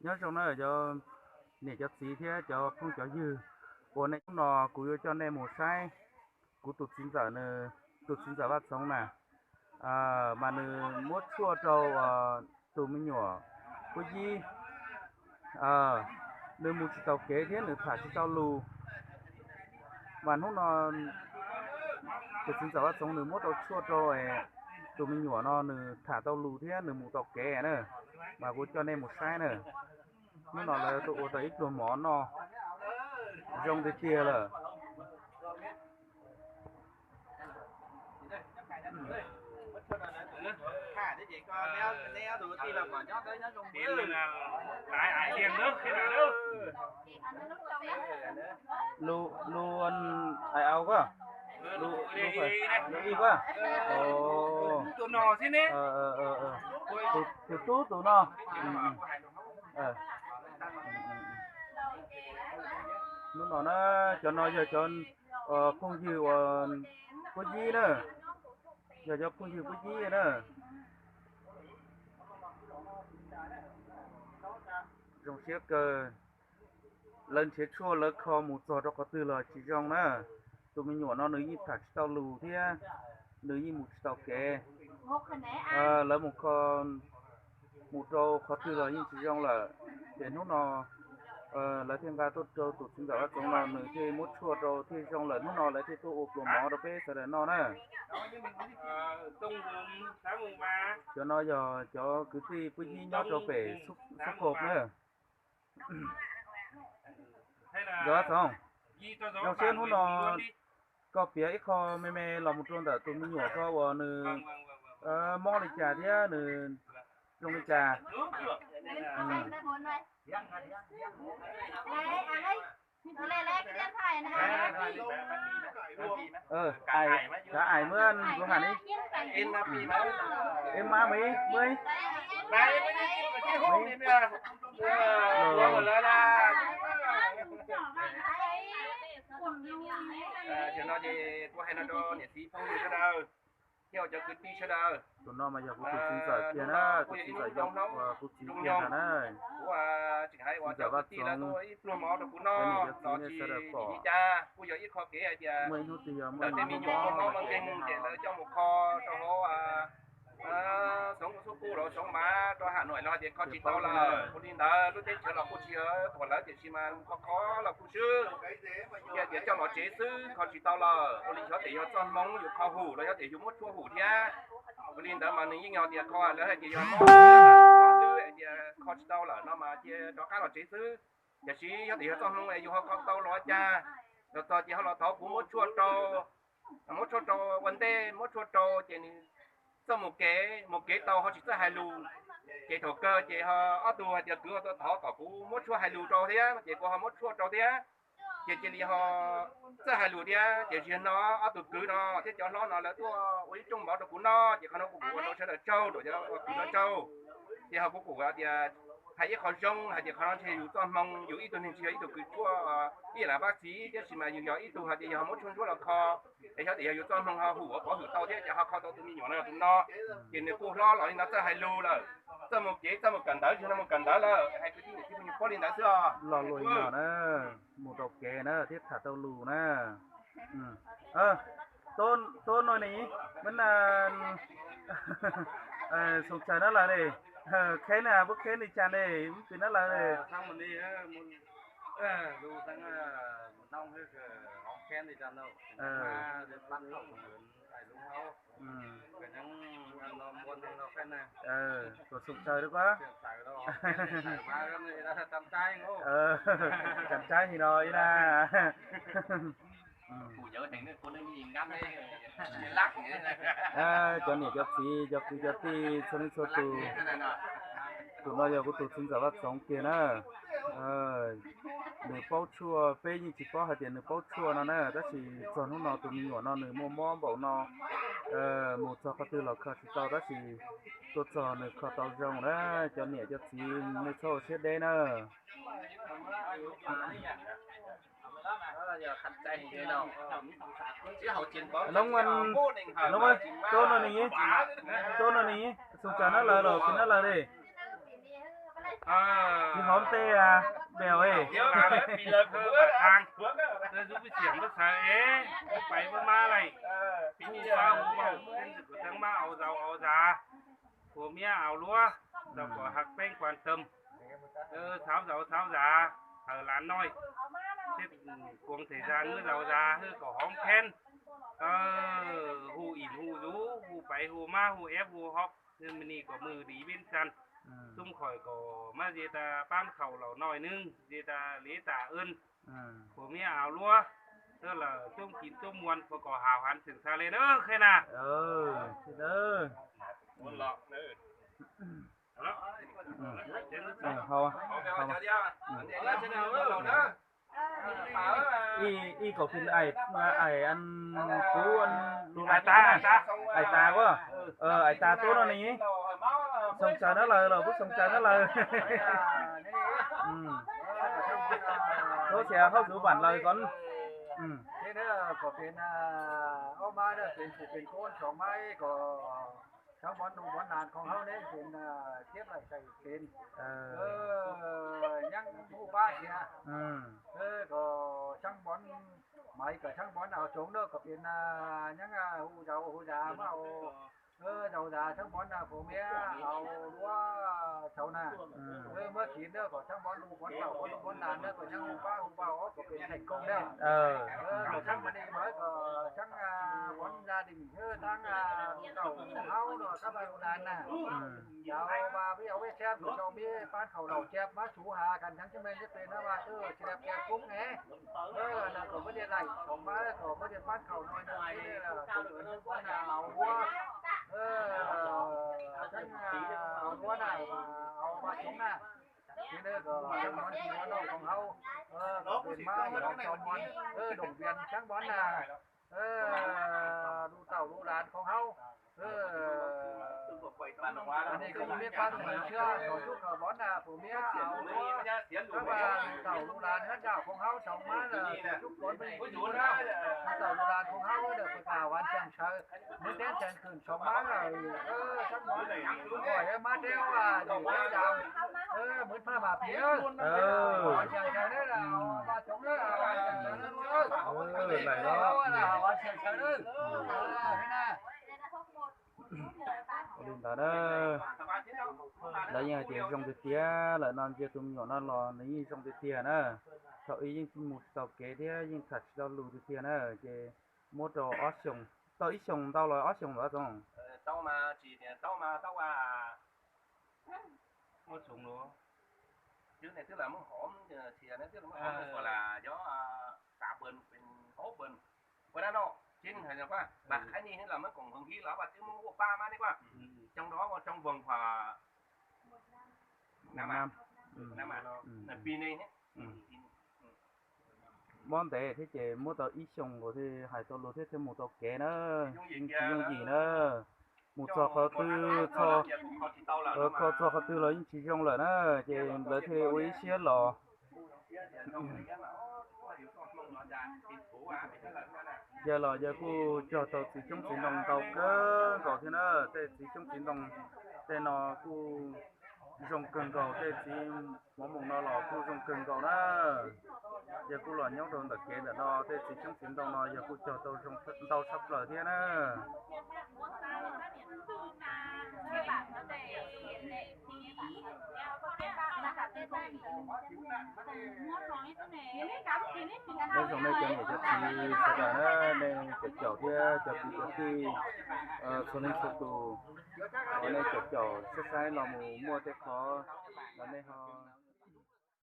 Nyob zoo na cov niam cov txiv thiab cov phooj cov ywg, uas nej hnub no kuv yuav coj nej mus saib kuv tus txiv ntxawm, nws tus txiv ntxawm Vaj Txoov na, mas nws muab tshuaj rau tus me nyuam Puab Yib, nws mus tsis tau kev thiab nws tham tsis tau lus. Mas hnub no tus txiv ntxawm Vaj Txoov nws muab tau tshuaj rau tus me nyuam no nws tham tau lus thiab nws mus tau kev na. Mas kuv coj nej mus saib na. Hnub no lawv tuaj ua tau ib pluag mov noj zoo tiag tiag lawm. Lus, lus, ais au koj, lus, lus ib koj. Tus tub tus no. Hnub no na, cov no yog cov phooj ywg uas Puab Yib na, yog cov phooj ywg Puab Yib na. Zoo siab kawg, lawv nrhiav tshuaj lawv kho mus txog rau qhov twg los tsis zoo na. Tus me nyuam no nws yeej tham tsis tau lus thiab nws yeej mus tsis tau kev. Lawv mus kho mus rau qhov twg los yeej tsis zoo lawm. Ces hnub no lawv thiaj nqa tuaj rau tus txiv ntxawm Vaj Txoov no nws thiaj muab tshuaj rau thiaj zoo lawm. Hnub no lawv thiaj tuaj ua pluas mov rau peb sawv daws noj na. Cov no yog cov kwv tij Puab Yib nyob rau pem Xub Khos na. Ntxawm Vaj Txoov, zoo siab hnub no koj piav ib qho me me los mus rau ntawm tus me nyuam koj uas nws mob li cas thiab nws zoo li cas. Ais, kav ais muab nrov has li. Eb mab muab ib, muab ib. Tus no mas yog kuv tus txiv ntxawm kiag na, tus txiv ntxawm yog kuv txiv kiag na. Txiv ntxawm Vaj Txoov, ib pluag mov rau kuv noj los tsis li cas, kuj yog ib qho kev hais tias muaj ib hnub twg yog muaj tej me nyuam muaj mob muaj nkeeg ces lawv coj mus kho rau hauv Xov Xub Khos los Xov Mav rau Ham Nuam los hais tias kho tsis tau lawm. Ua li ntawd lub teb chaws los kuj tsis yog thuam lawv tiam sis mas kho kho los kuj swb, hais tias coj los tsev xwb kho tsis tau lawm. Ua li xyov tias yog txoj hmoo yus kho hum los yog tias yus muab tshuaj hum thiab. Ua li ntawd mas nws yeej yog tias kho lawv hais tias yog mob hlwb hais tias kho tsis tau lawm no mas cia rov qab los tsev xwb. Tiam sis yog tias yog txoj hmoo es yus ho kho tau los ua cas, los txog ces ho los thov kuv muab tshuaj rau, muab tshuaj rau ua ntej, muab tshuaj rau ces nws txawj mus kev, mus kev tau ho tsis txawj hais lus. Ces thaum kawg ces ho ob tug hais tias kwv ho tuaj thov kom kuv muab tshuaj hais lus rau thiab ces kuv ho muab tshuaj rau thiab. Ces cia li ho txawj hais lus thiab ces ziag no ob tug kwv no thiab cov hlob no lawv tuaj ua ib rooj mov rau kuv noj ces qhov no kuv kuj ua rau sawv daws tsaug, rau cov kwv no tsaug. Ces ho kuv kuj hais tias hais ib qho zoo hais tias qhov no ntshe yus txoj hmoo, yus ib tug neeg tsis yog ib tug kws tshuaj ib yam li Paj Txhiv, tab sis mas yus yog ib tug hais tias yog muab tshuaj ntsuab los kho, es xyov tias yog yus txoj hmoo ho hum ua pov hwm tau thiab ces ho kho tau tus me nyuam no tus no. Ces nws kuj hlob los li no txawj hais lus lawm, txawj mus kev txawj mus kawm ntawv, tsis no mus kawm ntawv lawm, hais kwv tij niam tij phooj ywg paub li ntawd xwb os. Los luag li no na, mus tau kev na thiab tham tau lus na. Tuab nuj ni, meb na, Xoom Tsawg nab lawm ne, kheb na, puab kheb li cas ne, meb pw nab lawm ne. Tuam Xoom Tsawg dab, Tsam Tsaib hi no ib na. Cov niam cov txiv cov kwv cov tij txhua leej txhua tus, tus no yog kuv tus txiv ntxawm Vaj Txoov kiag na. Nws paub tshuaj, peb yeej tsis paub hais tias nws paub tshuaj no na, tab sis txog hnub no tus me nyuam no nws muaj mob npaum no, mus txog qhov twg los kho tsis tau tab sis tuaj txog nws kho tau zoo na. Cov niam cov txiv nej txhob ua siab deb na. Loob, Loob, tuab nuj ni, tuab nuj ni, Xoom Tsawg nab lawm los pw nab lawm ne. Tsis hov tej bèo es. Thawj pab xav es, pais muab mab lais, hu pab hu pab, hu kuv teeb mab au zaus au zas, phua miab au luab, tau kom haj peeb kuas tawm, thauv zaus thauv zas, hawm lav noj, thiab kuv thev zas muab zaus zas hwj kom hov kheeb, hu ib hu yus, hu pais hu mab hu eb hu hov, me nis kom mws di peb txan, xub khoom kom mab ze tas pab khaum laus noj neeg, ze tas liv tas wb, phua miab au luab, lawm coob kis coob muas, puas kom haum heev tseem xav li na, qhia na. Ib kom phi ais, ais kuv lus lais tas, ais tas kuv, ais tas tuab no ne, xoo tsaws na lawm los kuv xoo tsaws na lawm. Tuab xia hauj lwm vam lawm ko. Kom peb ob mab peb kuv peb kuv tsoom mab kom xeeb npov nus npov nas khoom hauv neb peb thiab lais sai peb, nyeeb hu pab thiab, kom xeeb npov Maiv kom xeeb npov nas tsoom na kom peb nyeeb hu zaus hu zas mab au, zaus zas xeeb npov nas phua miab au luab txhua na, muab kiv na kom xeeb npov nus npov tsaus npov nus npov nas na kom nyeeb hu pab hu pab kom peb theem koom na, kom xeeb npov nas Maiv kom xeeb npov zaj dis hwb taab tau hauv los sab paj lug nas na. Yog mas peb yog peb txhiab tus tau peb pab khaum laus cia mab suv has kas xeeb tsis meej thiab peb na mas twb tsis dab tsi kub ne, na kom peb li lais tsoom mab kom peb li pab khaum no tus tus tus na au luab, au luab na, au mas tsoom na, ces na kom xeeb npov nas khoom hauv, peb mab yog tsoom mab, doom vias xeeb npov nas, lub tau lub las khoom hauv, nej kom peb pab tus mus thiab kom sub kom npov nas phua miab au luab, lub tau lub las nyob nraum khoom hauv tsoom mab, kom sub kom npov nas, lub tau lub las khoom hauv lawm peb kam vas tseem sawv, muv teb tseem khwm tsoom mab, xeeb npov nas, mab teb yim teb yas, muv phaj mas piv, vas tseem sawv na, vas tseem sawv na, vas tseem sawv na. Ua li ntawd na, lawv yeej hais tias zoo tiag tiag lawm no, ntsia tus me nyuam no los nws yeej zoo tiag tiag na. Thaum ub yeej mus tsis tau kev thiab yeej tham tsis tau lus tiag tiag na, ces muab rau ob xyoos, tau ib xyoos ntau los ob xyoos ntawd tsoom. Muab ntev thiab ces muab tau ib xyoos nkaus thiaj hais tau lus thiab thiaj mus tau kev na, yeej tsis yooj yim na. Mus txog qhov twg, kho txog qhov twg los yeej tsis zoo lawm na, ces lawv thiaj li ua ib siab los. Yawg los yawg kuj cog tau txiv xyoob txiv ntoo ntau kawg nkaus thiab na, tej txiv xyoob txiv ntoo tej no kuj zoo kawg nkaus, tej txiv mov moos no los kuj zoo kawg nkaus na. Yawg kuj los nyob rau ntawm kev ntawm no, tej txiv xyoob txiv ntoo no yawg kuj cog tau zoo ntau tshaj plaws thiab na. Nyob zoo nej cov niam cov txiv sawv daws na, nej cov caum thiab cov kwv cov tij txhua leej txhua tus, uas nej cov caum saib saib los mus muaj tej qhov los nej ho